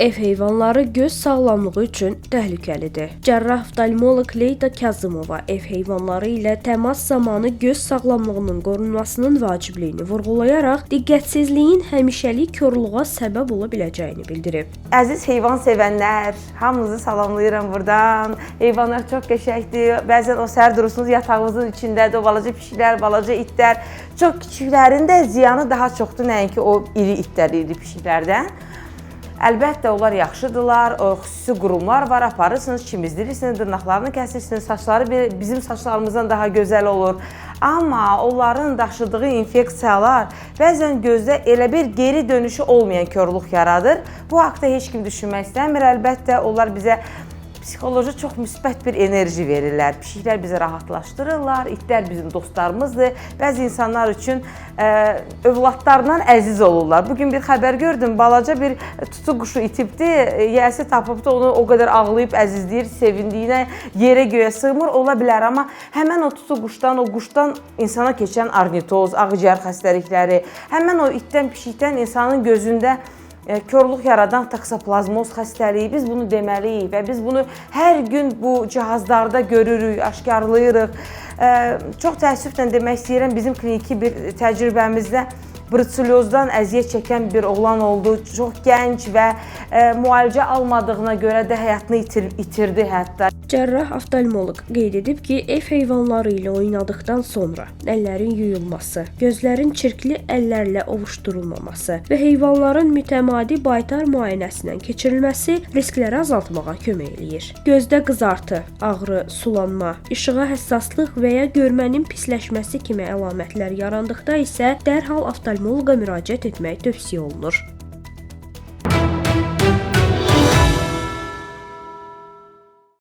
Ev heyvanları göz sağlamlığı üçün təhlükəlidir. Cərrah oftalmoloq Leyda Kazımova ev heyvanları ilə təmas zamanı göz sağlamlığının qorunmasının vacibliyini vurğulayaraq diqqətsizliyin həmişəlik korluğa səbəb ola biləcəyini bildirib. Əziz heyvan sevənlər, hamınızı salamlayıram buradan. Heyvanlar çox qəşəngdir. Bəzən o səhər durursunuz yatağınızın içindədir, o balaca pişiklər, balaca itlər. Çox kiçiklərin də ziyanı daha çoxdur nəinki o iri itlər, iri pişiklərdən. Əlbəttə onlar yaxşıdırlar, o xüsusi qurumlar var, aparırsınız, çimizdirirsiniz, dırnaqlarını kəsirsiniz, saçları bizim saçlarımızdan daha gözəl olur. Amma onların daşıdığı infeksiyalar bəzən gözdə elə bir geri dönüşü olmayan korluq yaradır. Bu haqda heç kim düşünmək istəmir. Əlbəttə onlar bizə psixoloji çox müsbət bir enerji verirlər. Pişiklər bizi rahatlaşdırırlar, itlər bizim dostlarımızdır. Bəzi insanlar üçün övladlarından əziz olurlar. Bugün bir xəbər gördüm, balaca bir tutu quşu itibdi, yiyəsi tapıbdı, onu o qədər ağlayıb əzizləyir, sevindiyinə yerə göyə sığmır, ola bilər. Amma həmən o tutu quşdan, o quşdan insana keçən ornitoz, ağciyər xəstəlikləri, həmən o itdən, pişikdən insanın gözündə korluq yaradan taksoplazmoz xəstəliyi, biz bunu deməliyik və biz bunu hər gün bu cihazlarda görürük, aşkarlayırıq. Çox təəssüflə demək istəyirəm, bizim kliniki bir təcrübəmizdə brusellyozdan əziyyət çəkən bir oğlan oldu. Çox gənc və müalicə almadığına görə də həyatını itirdi hətta. Cərrah oftalmoloq qeyd edib ki, ev heyvanları ilə oynadıqdan sonra əllərin yuyulması, gözlərin çirkli əllərlə ovuşdurulmaması və heyvanların mütəmadi baytar müayinəsindən keçirilməsi riskləri azaltmağa kömək eləyir. Gözdə qızartı, ağrı, sulanma, işığa həssaslıq və ya görmənin pisləşməsi kimi əlamətlər yarandıqda isə dərhal oftalmoloqa müraciət etmək tövsiyə olunur.